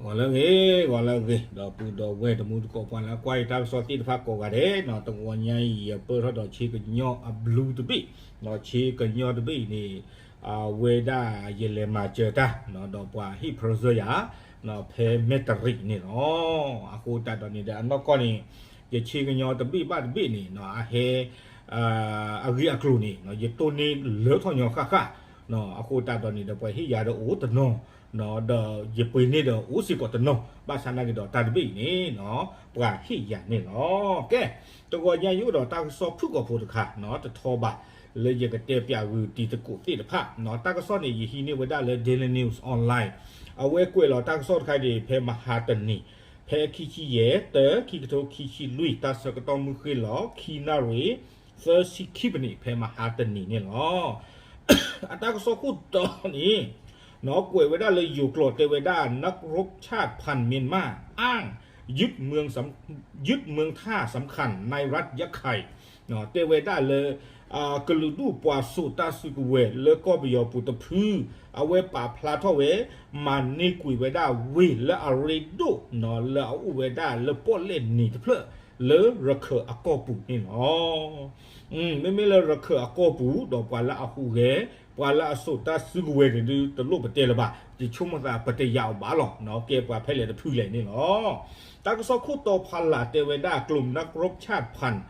ဂီၤလၢအဂ့ၤ, ဂီၤလၢအဂ့ၤ ဒီပုၢ်ဒီဝဲၢ်တံၤသကိး ပှၤလၢကွၢ်ယတၢ်ကစီၣ်သ့ၣ်တဖၣ်ကိးဂၤဒဲးနီၤ, တဂီၤညါအံၤ ယပၢၢ်ထီၣ်ဒီးဆ့ကညီအဘျုးတဘ့ၣ်, ဒီးဆ့ကညီတဘ့ၣ်အံၤန့ၣ် အဝဲဒၣ်ယလဲၤမၤစၢၤတၢ် ဒီးပှၤဟ့ၣ်ပၢၢ်ဆၢယၤ ဖဲမဲၢ်တရံးန့ၣ်လီၤ. အဃိသတးဒီးန့ၣ်ဒီး အနီၢ်ကီၢ်န့ၣ် ယဆ့ကညီတဘ့ၣ်ဘၣ်တဘ့ၣ်န့ၣ် အဟဲ အဂ့ၢ်အကျိၤန့ၣ် ယတိၢ်န့ၢ်လၢထီၣ်ညီဃၣ်ဃၣ်, အဃိသတးဒီးန့ၣ်ဒီး ပှၤဟ့ၣ်ယၤဒီးအိၣ်တနီၤ, ဒီးယပှ့ၤန့ၢ်ဒီးအိၣ်စ့ၢ်ကီးတနီၤ, ဘၣ်ဆၣ်နာ်က့ဒီးတၢ်တဘ့ၣ်အံၤန့ၣ် ပှၤဟ့ၣ်ယၤန့ၣ်လီၤ. ကဲ, တဂီၤညါယအိၣ်ဒီးတၢ်ကစီၣ်ဖုၣ်ကိာ်ဖိတခါ တထီဘၣ် လၢယကတဲပၠးဂုာ်တံၤသကိးသ့ၣ်တဖၣ်, တၢ်ကစီၣ်န့ၣ် ယဟံးန့ၢ်ဝဲဒၣ်လၢ Daily News Online, အဝဲကွဲးလီၤတၢ်ကစီၣ်တခါန့ၣ် ဖဲမဟါတနံၤ ဖဲခံဆံယဲၢ် တၢ ခံကထိခံဆံလွံၢ် တၢ်ဆၢကတီၢ်မုၢ်ဃ့ၢ်လီၤ ခံနၣ်ရံၣ် သၢဆံခံပနံး ဖဲမဟါတနံၤန့ၣ်လီၤ. အတၢ်ကစီၣ်ခိၣ်တီန့ၣ် ကွဲးဝဲဒၣ်လၢယိၤကျိာ်တဲဝဲဒၣ် นักรบชาติพันธุ์เมียนมาอ้าง ยึดเมืองสำ ยึดเมืองท่าสำคัญในรัฐยะไข่ တဲဝဲဒၣ်လၢ ကလုာ်ဒူၣ်ပှၤစိာ်တၢ်စုကဝဲၤလၢကီၢ်ပယီၤပူၤတဖု အဝဲပာ်ဖျါထီၣ်ဝဲ မၤန့ၢ်ကွံာ်ဝဲဒၣ်ဝ့ၢ်လၢအရ့ဒိၣ် လၢအအိၣ်ဝဲဒၣ်လၢပီၣ်လဲၣ်နံၤတဖျၢၣ် လၢရခၢၣ်အကီၢ်ပူၤန့ၣ်လီၤ. မ့မ့ၢ်လၢရခၢၣ်အကီၢ်ပူၤ ဒီးပှၤလၢအဟူးဂဲၤ ပှၤလၢအစိာ်တၢ်စုကဝဲၤန့ၣ်ဒုး တလိၣ်ပတဲလၢၤဘၣ်, ယဆိကမိၣ်သးပတယာ်အီၤဘၣ်လီၤ, ကဲပှၤဖဲလဲၣ်တဖုလဲၣ်န့ၣ်လီၤ. တၢ်ကစီၣ်ခိၣ်တီဖးလၢ်တဲဝဲဒၣ် กลุ่มนักรบชาติพันธุ์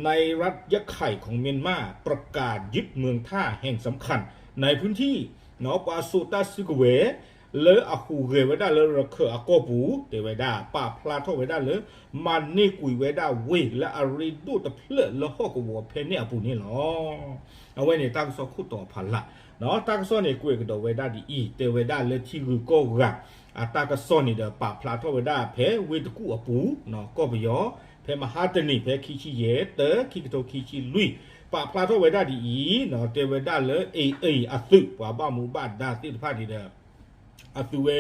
ในรัฐยะไข่ของเมียนมาประกาศยึดเมืองท่าแห่งสำคัญ ในพื้นที่ ပှၤစိာ်တၢ်စုကဝဲၤ လၢအဟူးဂဲၤဝဲဒၣ်လၢရခၢၣ်အကီၢ်ပူၤ တဲဝဲဒၣ် ပာ်ဖျါထီၣ်ဝဲဒၣ်လၢ မၤန့ၢ်ကွံာ်ဝဲဒၣ်ဝ့ၢ်လၢအရ့ဒိၣ်တဖျၢၣ်လၢဟီၣ်ကဝီၤဖဲန့ၣ်အပူၤန့ၣ်လီၤ. အဝဲန့ၣ်တၢ်ကစီၣ်ခိၣ်တီဖးလၢ်, တၢ်ကစီၣ်န့ၣ်ကွဲးကဒီးဝဲဒၣ်ဒ်အံၤ, တဲဝဲဒၣ်လၢထံဂုၤကီၢ်ဂၤ အတၢ်ကစီၣ်န့ၣ်ဒီး ပာ်ဖျါထီၣ်ဝဲဒၣ်ဖဲဝ့ၢ်တကူၣ်အပူၤ ကီၢ်ပယီၤ, ဖဲမဟါတနံၤ ဖဲခံဆံယဲၢ် တၢ ခံကထိခံဆံလွံၢ်, ပာ်ဖျါထီၣ်ဝဲဒၣ်ဒ်အံၤ, တဲဝဲဒၣ်လၢ AA အသုး ပှၤဘၣ်မူဘၣ်ဒါသ့ၣ်တဖၣ်န့ၣ်ဒီး အသုဝဲ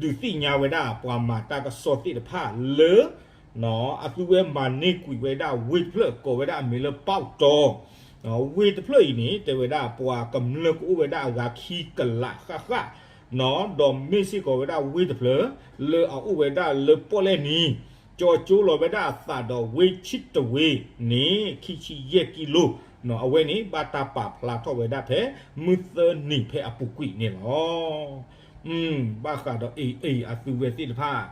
ဒုးသ့ၣ်ညါဝဲဒၣ်ပှၤမၤတၢ်ကစီၣ်သ့ၣ်တဖၣ်လၢ အသုဝဲမၤန့ၢ်ကွံာ်ဝဲဒၣ်ဝ့ၢ်တဖျၢၣ် ကိးဝဲဒၣ်အမံၤလၢ ပီၣ်တီၤ, ဝ့ၢ်တဖျၢၣ်အံၤန့ၣ် တဲဝဲဒၣ်ပှၤကမျၢၢ်ကအိၣ်ဝဲဒၣ်အဂၤခံကလးဃၣ်ဃၣ်, ဒီးမ့ၢ်စ့ၢ်ကီးဝဲဒၣ်ဝ့ၢ်တဖျၢၣ် လၢအအိၣ်ဝဲဒၣ်လၢပီၣ်လဲၣ်နံၤ, ကၠီကၠိလီၤဝဲဒၣ်အသးဒီးဝ့ၢ်ဆံတဝ့ၢ်န့ၣ် ခံဆံယဲၢ်ကံလိ, အဝဲန့ၣ် ဘၣ်တၢ်ပာ်ဖျါထီၣ်ဝဲဒၣ်ဖဲ မုၢ်သၢနံၤဖဲအပူၤကွံာ်န့ၣ်လီၤ. ဘၣ်ဃးဒီး AA အသုဝဲသ့ၣ်တဖၣ်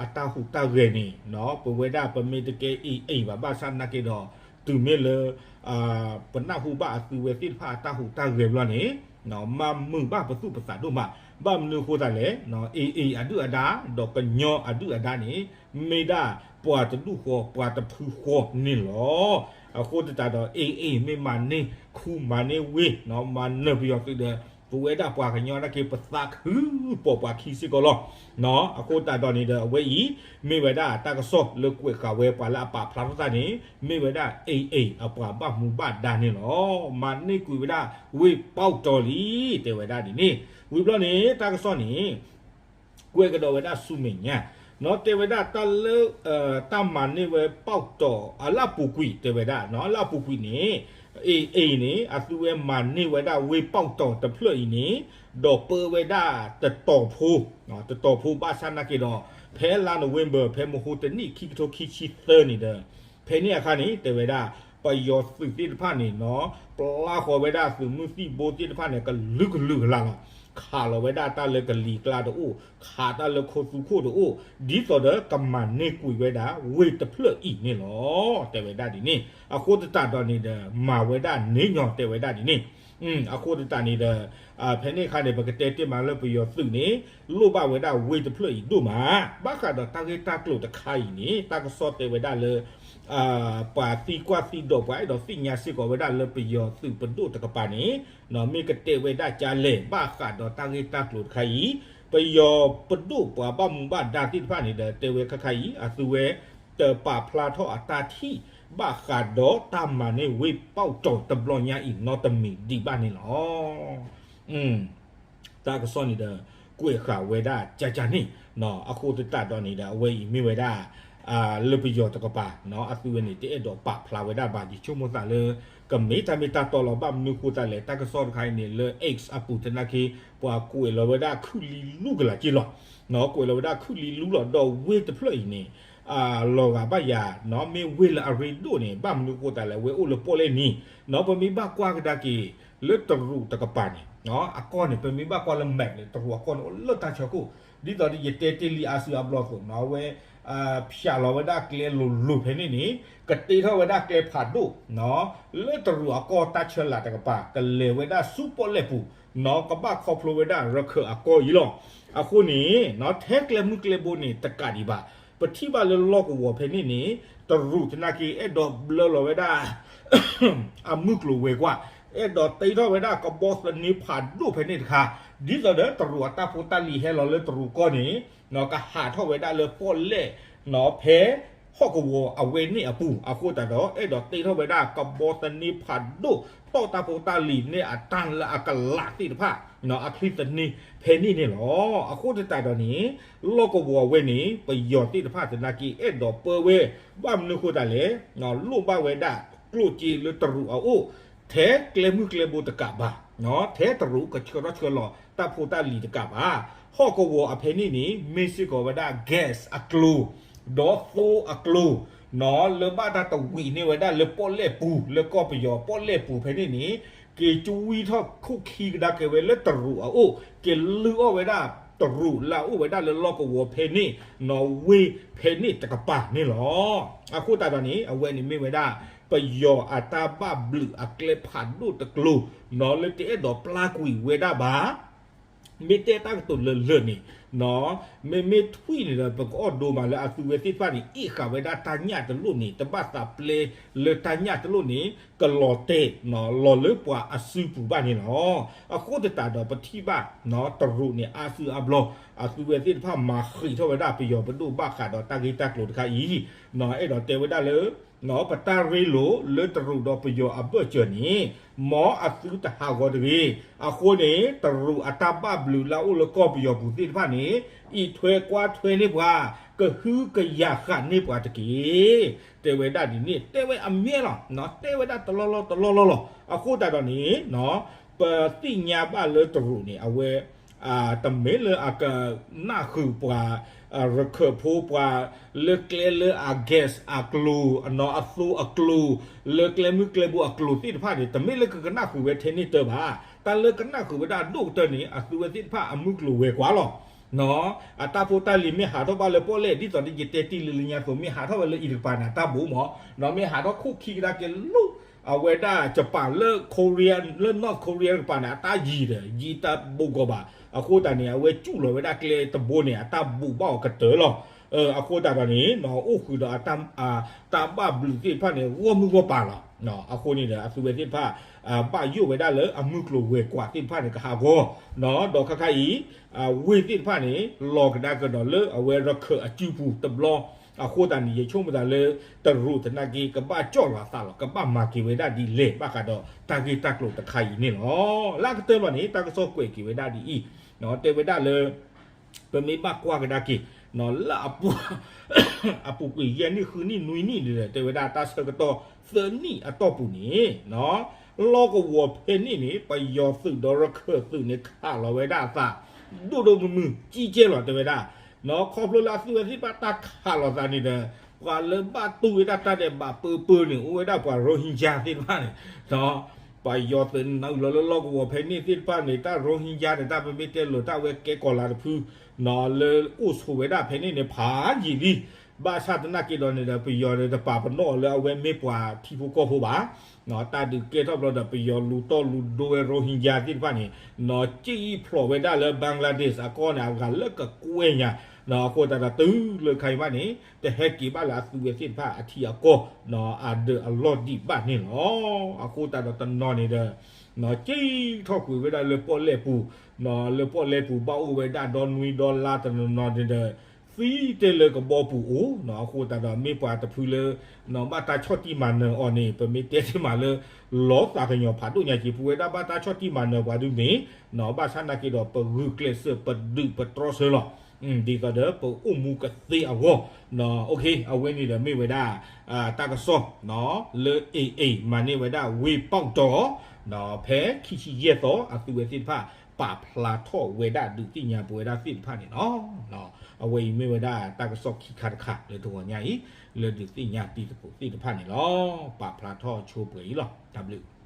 အတၢ်ဟူးတၢ်ဂဲၤန့ၣ် ပဝဲဒၣ်ပမ့ၢ်တကဲ AA ဘၣ် ဘၣ်ဆၣ်နာ်က့ဒီး တုၤမ့ၢ်လၢ ပနၢ်ဟူဘၣ်အသုဝဲသ့ၣ်တဖၣ်အတၢ်ဟူးတၢ်ဂဲၤဘျီန့ၣ် မၤမုာ်ဘၣ်ပသူၣ်ပသးဒိၣ်မး, ဘၣ်မနုၤအဃိသတးလဲၣ်, AA အဒုၣ်အဒါ ဒီးကညီအဒုၣ်အဒါန့ၣ် မ့ၢ်ဒၣ်ပှၤတဒူၣ်ဃီ ပှၤတဖုဃီန့ၣ်လီၤ. အဃိသတးဒီး AA မ့ၢ်မၤန့ၢ်ခူမၤန့ၢ်ဝ့ၢ် မၤနၢၤပယီၤသုးဒီး ပဝဲဒၣ်ပှၤကညီနာ်က့ ပသးခုပိာ်ပှၤခံစ့ၢ်ကီးလီၤ. အဃိသတးဒီးန့ၣ်ဒီး အဝဲအံၤ မ့ၢ်ဝဲဒၣ်တၢ်ကစီၣ်လၢကွဲးဃာ်ဝဲပှၤလၢအပာ်ဖျါထီၣ်တၢ်န့ၣ် မ့ၢ်ဝဲဒၣ် AA အပှၤဘၣ်မူဘၣ်ဒါန့ၣ်လီၤ. မၤန့ၢ်ကွံာ်ဝဲဒၣ်ဝ့ၢ်ပီၣ်တီၤလံ တဲဝဲဒၣ်ဒ်န့ၣ်, ဝံၤဘျီန့ၣ် တၢ်ကစီၣ်န့ၣ် ကွဲးကဒီးဝဲဒၣ်ဆူမဲာ်ညါ, တဲဝဲဒၣ်တၢ်လၢ တၢ်မၤန့ၢ်ဝဲပီၣ်တီၤအလၢအပူၤကွံာ် တဲဝဲဒၣ် လၢအပူၤကွံာ်န့ၣ် AA န့ၣ် အသုဝဲမၤန့ၢ်ဝဲဒၣ်ဝ့ၢ်ပီၣ်တီၤတဖျၢၣ်အံၤန့ၣ် ဒီးပၢဝဲဒၣ်တတီၤဖိ, တတီၤဖိဘၣ်ဆၣ်နာ်က့ဒီး ဖဲလါနိၣ်ဝ့ဘၢၣ် ဖဲမဟါတနံၣ် ခံကထိခံဆံသၢန့ၣ်ဒီး ဖဲန့ၣ်အခါန့ၣ် တဲဝဲဒၣ် ပယီၤသုးသ့ၣ်တဖၣ်န့ၣ် ပျၢ်ဃီၤဝဲဒၣ်သုးမုၢ်သံၣ်ဘိသ့ၣ်တဖၣ်န့ၣ် ကလုာ်ကလုာ်ကလးလီၤ. ခးလီၤဝဲဒၣ်တၢ်လၢကလံၤကျါတအိၣ်, ခးတၢ်လၢခိသူခိၣ်တအိၣ်, ဒ်သိးဒီးကမၤန့ၢ်ကွံာ်ဝဲဒၣ်ဝ့ၢ်တဖျၢၣ်အံၤန့ၣ်လီၤ. တဲဝဲဒၣ်ဒ်န့ၣ်, အဃိသတးဒီးန့ၣ်ဒီး မၤဝဲဒၣ်န့ၣ်ညီ တဲဝဲဒၣ်ဒ်န့ၣ် အဃိသတးန့ၣ်ဒီး ဖဲန့ၣ်အခါန့ၣ် ပကတဲတ့ၢ်မးလၢပယီၤသုးန့ၣ် လိၣ်ဘၣ်ဝဲဒၣ်ဝ့ၢ်တဖျၢၣ်အံၤဒိၣ်မး, ဘၣ်ဃးဒီးတၢ်ဂ့ၢ်တၢ်ကျိၤတခါအံၤန့ၣ် တၢ်ကစီၣ်တဲဝဲဒၣ်လၢ ပှၤသံကွၢ်သံဒိး ပှၤအဲၣ်ဒိးသ့ၣ်ညါစ့ၢ်ကီးဝဲဒၣ်လၢပယီၤသုးပဒိၣ်တကပၤန့ၣ် မ့ၢ်ကတဲဝဲဒၣ်ကလဲၣ် ဘၣ်ဃးဒီးတၢ်ဂ့ၢ်တၢ်ကျိၤတခါအံၤ, ပယီၤပဒိၣ်ပှၤဘၣ်မူဘၣ်ဒါသ့ၣ်တဖၣ်န့ၣ်ဒီး တဲဝဲခါခါအံၤ အသုဝဲ တပာ်ဖျါထီၣ်အတၢ်ထံၣ် ဘၣ်ဃးဒီးတၢ်မၤန့ၢ်ဝ့ၢ်ပီၣ်တီၤတဘျီညါအံၤနီတမံၤဒံးဘၣ်န့ၣ်လီၤ. တၢ်ကစီၣ်န့ၣ်ဒီး ကွဲးဃာ်ဝဲဒၣ်ကကန့ၣ်, အဃိသတးဒီးန့ၣ်ဒီး အဝဲအံၤမ့ၢ်ဝဲဒၣ် လၢပယီၤတကပၤ အသုဝဲန့ၣ် တအဲၣ်ဒိးပာ်ဖျါဝဲဒၣ်ဘၣ် ယဆိကမိၣ်သးလၢ ကမ့ၢ်တၢ်မ့ၢ်တၢ်တီလီၤ. ဘၣ်မနုၤဃိသတးလဲၣ် တၢ်ကစီၣ်တခါအံၤန့ၣ် လၢ X အပူၤသနာ်က့ ပှၤကွဲးလီၤဝဲဒၣ်ခုၣ်လံလူကလးက့လီၤ. ကွဲးလီၤဝဲဒၣ်ခုၣ်လံလူလီၤ ဒီးဝ့ၢ်တဖျၢၣ်အံၤန့ၣ် လီၤဂာ်ဘၣ်ယၤ မ့ၢ်ဝ့ၢ်လၢအရ့ဒိၣ်န့ၣ် ဘၣ်မနုၤဃိသတးလဲၣ် ဝဲအိၣ်လၢပီၣ်လဲၣ်နံၤ ပမ့ၢ်ဘၣ်ကွၢ်ကဒါက့ၤ လၢတရူးတကပၤန့ၣ် အကီၢ်န့ၣ် ပမ့ၢ်ဘၣ်ကွၢ်လၢ map န့ၣ် တရူးအကီၢ်န့ၣ် အိၣ်လၢတၢ်ဆၢခိၣ် ဒ်သိးဒီးယတဲတ့ၢ်လံအါစုအါဘျီအသိးနီၤ အဝဲ ဖျးလီၤဝဲဒၣ်ကျဲလိၤလိၤဖဲန့ၣ်န့ၣ် ကတ့ထီၣ်ဝဲဒၣ်ကျဲဖးဒိၣ် လၢတရူးအကီၢ်တၢ်ဆၢလာ်တကပၤ ကလဲၤဝဲဒၣ်ဆူပီၣ်လဲၣ်ပူၤ ကဘၣ်ခီဖျိဝဲဒၣ်ရခၢၣ်အကီၢ်အံၤလီၤ. အဃိန့ၣ် ထဲကျဲမုၢ်ကျဲဘိန့ၣ် တကးဒံးဘၣ် ပထံၣ်ဘၣ်လၢလီၢ်ကဝီၤဖဲန့ၣ်န့ၣ် တရူးသနာ်က့အဲၣ်ဒိးဘျၢလီၤဝဲဒၣ် အမုၢ်ကျိၤဝဲၤကွာ် အဲၣ်ဒိးတ့ထီၣ်ဝဲဒၣ်ကဘီသန့ဖးဒိၣ်ဖဲန့ၣ်တခါ ဒ်သိးဒီးတရူးအတၢ်ဖိတၢ်လံၤဟဲလီၤလၢတရူးကီၢ်န့ၣ် ကဟးထီၣ်ဝဲဒၣ်လၢပီၣ်လဲၣ် ဖဲဟီၣ်ကဝီၤအဝဲန့ၣ်အပူၤ အဃိသတးဒီး အဲၣ်ဒိးတ့ထီၣ်ဝဲဒၣ်ကဘီသန့ဖးဒိၣ် တီၢ်တၢ်ဖိတၢ်လံၤန့ၣ်အတၢ်လၢအကလးသ့ၣ်တဖၣ် အချံသန့ဖဲန့ၣ်န့ၣ်လီၤ. အဃိသတးဒီးန့ၣ် လီၢ်ကဝီၤအဝဲန့ၣ် ပယီၤသ့ၣ်တဖၣ်သနာ်က့အဲၣ်ဒိးပၢဝဲ ဘၣ်မနုၤဃိသတးလဲၣ် လိၣ်ဘၣ်ဝဲဒၣ်ကျိၣ်စ့လၢတရူးအအိၣ် ထဲကျဲမုၢ်ကျဲဘိတကးဘၣ် ထဲတရူးကဆှၢထီၣ်ဆှၢလီၤတၢ်ဖိတၢ်လံၤတကးဘၣ် ဟီၣ်ကဝီၤအဖဲန့ၣ်န့ၣ် မ့ၢ်စ့ၢ်ကီးဝဲဒၣ် gas အကျိၤ ဒီးသိအကျိၤ လၢဘၣ်တၢ်တဝံးန့ၢ်ဝဲဒၣ်လၢပီၣ်လဲၣ်ပူၤ လၢကီၢ်ပယီၤပီၣ်လဲၣ်ပူၤဖဲန့ၣ်န့ၣ် က့ၤကွံထီၣ်ခိၣ်ခံကဒါက့ၤဝဲလၢတရူးအအိၣ် က့ၤလုၢ်အီၣ်ဝဲဒၣ်တရူးလၢအအိၣ်ဝဲဒၣ်လၢလီၢ်ကဝီၤဖဲန့ၣ် နီၣ်ဝ့ၢ်ဖဲန့ၣ်တကပၤန့ၣ်လီၤ. အဃိသတးဒီးန့ၣ် အဝဲန့ၣ်မ့ၢ်ဝဲဒၣ် ပယီၤအတၢ်ဘၣ်ဘျုးအကျဲဖးဒိၣ်တကျိၤ နီၣ်လၢတအဲၣ်ဒိးပျၢ်ကွံာ်ဝဲဒၣ်ဘၣ် မ့ၢ်တဲတၢ်ကတိၤလၢလၢာ်န့ၣ် မ့မ့ၢ်ထွံၣ်န့ၣ်ဒီး ပကအီၣ်ဒိမးလၢအသုဝဲသ့ၣ်တဖၣ်န့ၣ် အ့ၣ်ဃာ်ဝဲဒၣ်တၢ်ညၣ်တလိၣ်န့ၣ် တဘၣ်သးပျဲလၢတၢ်ညၣ်တလိၣ်န့ၣ် ကလီၤတဲာ် လီၤလၢပှၤအစုပူၤဘၣ်န့ၣ်လီၤ. အဃိသတးဒီးပထံၣ်ဘၣ် တရူးန့ၣ် အါစုအါဘျီ အသုဝဲသ့ၣ်တဖၣ်မၤဃံးထီၣ်ဝဲဒၣ်ပယီၤပဒိၣ်ဘၣ်ဃးဒီးတၢ်ဂ့ၢ်တၢ်ကျိၤတခါအံၤ အဲၣ်ဒိးတဲဝဲဒၣ်လၢ ပတၢ်ရ့လိာ်လၢတရူးဒီးပယီၤအဘၢၣ်စၢၤန့ၣ် မ်အသုတဟးဂီၤတဂ့ၤ. အဃိန့ၣ် တရူးအတၢ်ဘၣ်ဘျုးလၢအအိၣ်လၢကီၢ်ပယီၤပူၤသ့ၣ်တဖၣ်န့ၣ် အံးထွဲကွၢ်ထွဲန့ၢ်ပှၤ ကဟုကယာ်ဃာ်န့ၢ်ပှၤတက့ၢ်. တဲဝဲဒၣ်ဒ်န့ၣ် တဲဝဲအမြဲလီၤ. တဲဝဲဒၣ်တလီၢ်လီၢ်တလီၢ်လီၢ်လီၤ. အဃိသတးဒီးန့ၣ် ပသ့ၣ်ညါဘၣ်လၢတရူးန့ၣ် အဝဲ တမ့ၢ်လၢအကနၣ်ဃုာ်ပှၤ ရခၢၣ်ဖိပှၤ လၢကျဲလၢအ gas အကျိၤ အနီၣ်အသိအကျိၤ လၢကျဲမုၢ်ကျဲဘိအကျိၤသ့ၣ်တဖၣ်န့ၣ် တမ့ၢ်လၢကကနၣ်ဃုာ်ဝဲထဲန့ၣ်တၢ်ဘၣ်. တၢ်လၢကနၣ်ဃုာ်ဝဲဒၣ်အဒိၣ်ကတၢၢ်န့ၣ် အသုဝဲသ့ၣ်တဖၣ်အမုၢ်ကျိၤဝဲၤကွာ်လီၤ. အတၢ်ဖိတၢ်လံၤမ့ၢ်ဟးထီၣ်ဘၣ်လၢပီၣ်လဲၣ် ဒ်သိးဒီးယတဲတ့ၢ်လံလၢညါအသိး မ့ၢ်ဟးထီၣ်ဝဲလၢအံၤတကပၤန့ၣ် အတၢ်ဘူးမး ဒီးမ့ၢ်ဟးထီၣ်ခိၣ်ခံကဒါက့ၤလၢ အဝဲဒၣ် Japan လၢ Korea လၢ North Korea တကပၤန့ၣ် အတၢ်ယံၤဒီး ယံၤတၢ်ဘူးကီးဘၣ်. အဃိသတးန့ၣ် အဝဲကူၣ်လီၤဝဲဒၣ်ကျဲတဘိန့ၣ် အတၢ်ဘူးဘၣ်အီၤကတၢၢ်လီၤ. အဃိသတးဒီးန့ၣ် အိၣ်ဃုာ်ဒီး တၢ်ဘၣ်ဘျုးသ့ၣ်တဖၣ်န့ၣ် ဂီၢ်မုၢ်ဂီၢ်ပၤလီၤ. အဃိန့ၣ်ဒီး အသုဝဲသ့ၣ်တဖၣ် ဘၣ်ယိၣ်ဝဲဒၣ်လၢအမုၢ်ကျိၤဝဲၤကွာ်သ့ၣ်တဖၣ်န့ၣ် ကဟးဂီၤ ဒီးခါခါအံၤ ဝ့ၢ်သ့ၣ်တဖၣ်န့ၣ် လီၤကဒါကဒီးလၢအဝဲရခၢၣ်အစုပူၤတဘျီ အဃိသတးန့ၣ် ယဆိကမိၣ်သးလၢ တရူးသနာ်က့ ကဘၣ်ကၠီၣ်လီၤအသးလီၤ ကဘၣ်မၤက့ၤဝဲဒၣ်ဒ်လဲၣ် ဘၣ်ဃးဒီးတၢ်ဂ့ၢ်တၢ်ကျိၤတခါအံၤန့ၣ်လီၤ. လၢအကတၢၢ်ဘၣ်န့ၣ် တၢ်ကစီၣ်ကွဲးက့ၤဝဲဒၣ်ဒ်အံၤ တဲဝဲဒၣ်လၢ ပမ့ၢ်ဘၣ်ကွၢ်ကဒါက့ၤ လၢအပူၤ အပူၤကွံာ်ယဲၢ်နံၣ်ဃုနံၣ်နွံနံၣ်န့ၣ်ဒီး တဲဝဲဒၣ်တၢ်ဆၢကတီၢ်သၢနံၣ်အတီၢ်ပူၤန့ၣ် လီၢ်ကဝီၤဖဲန့ၣ်န့ၣ် ပယီၤသုးဒီးရခၢၣ်သုးန့ၣ် ခးလီၤဝဲဒၣ်အသး ဒိၣ်ဒိၣ်မုၢ်မုၢ် ကံကဲလီၤ တဲဝဲဒၣ် ခီဖျိလၢအသုးဝဲသ့ၣ်တဖၣ်တၢ်ခးလီၤသးန့ၣ်ဒီး ပှၤလၢဘၣ်တူၢ်ဝဲဒၣ်တၢ်ဒဲးဘးပၢပၢန့ၣ် အိၣ်ဝဲဒၣ်ပှၤရိဟ့ကၠါသ့ၣ်တဖၣ်န့ၣ် ပယီၤသုးနုာ်လီၤလၢလီၢ်ကဝီၤဖဲန့ၣ်သ့ၣ်တဖၣ်န့ၣ် တၢ်ရိဟ့ကၠါန့ၣ် တၢ်ပမ့ၢ်တဲလိာ်တၢ်ဝဲကဲကီၤလၤတဖု လၢအိၣ်ဆိးဝဲဒၣ်ဖဲန့ၣ်န့ၣ် ဖးယံာ်လံ ဘၣ်ဆၣ်သနာ်က့ဒီးန့ၣ်ဒီး ပယီၤန့ၣ်တပာ်ပနီၣ်အီၤလၢအဝဲမ့ၢ်ပှၤထံဖိကီၢ်ဖိဘၣ် တၢ်ဒုးကဲထီၣ်ဘျီဒီး ပယီၤလူၤတီၢ်လူၤဒိဝဲရိဟ့ကၠါသ့ၣ်တဖၣ်န့ၣ် ကံၣ်ဖျိးဝဲဒၣ်လၢ Bangladesh အကီၢ်န့ၣ် အဂၤလၢကကွဲၢ်ညါ အဃိသတးဒီးတုၤလၢခါအံၤဘၣ်န့ၣ် တဟဲက့ၤဘၣ်လၢအသုးဝဲသ့ၣ်တဖၣ်အထံအကီၢ် အဒၢးအလီၢ်ဒံးဘၣ်န့ၣ်လီၤ. အဃိသတးဒီးတနီၤန့ၣ်ဒီး ကံၣ်ထီၣ်ကွံာ်ဝဲဒၣ်လၢပီၣ်လဲၣ်ပူၤ လၢပီၣ်လဲၣ်ပူၤဘၣ်အိၣ်ဝဲဒၣ်ဒီနွံဒီလါတနီၤနီၤန့ၣ်ဒီး သံတဲလၢကဘီပူၤအိၣ် အဃိသတးဒီးမ့ၢ်ပှၤတဖုလၢ ဘၣ်တၢ်ဆီၣ်တံၢ်မၤနၢၤအီၤန့ၣ် ပမ့ၢ်တဲတ့ၢ်မးလၢ လီၤသးကညီၤဖးဒိၣ်ညါက့ၤ ပဝဲဒၣ်ဘၣ်တၢ်ဆီၣ်တံၢ်မၤနၢၤပှၤဒုမ့ၢ် ဘၣ်ဆၣ်သနာ်က့ဒီး ပဂုာ်ကျဲးစၢးပဒုးပတြီဆၢလီၤ ဒ်သိးဒီးပအိၣ်မူကသ့အဂီၢ်, အဝဲန့ၣ်ဒီးမ့ၢ်ဝဲဒၣ် တၢ်ကစီၣ် လၢ AA မၤန့ၢ်ဝဲဒၣ်ဝ့ၢ်ပီၣ်တီၢ် ဖဲခံဆံယဲၢ်သီ အသုဝဲသ့ၣ်တဖၣ် ပာ်ဖျါထီၣ်ဝဲဒၣ်ဒုးသ့ၣ်ညါပဝဲဒၣ်သ့ၣ်တဖၣ်န့ၣ်လီၤ. အဝဲအံၤမ့ၢ်ဝဲဒၣ်တၢ်ကစီၣ်ခံခါတခါလၢတဂီၤညါအံၤ လၢဒုးသ့ၣ်ညါတံၤသကိးသ့ၣ်တဖၣ်န့ၣ်လီၤ. ပာ်ဖျါထီၣ်ဆိပှဲၤအံၤလီၤ. တၢ်ဘျုး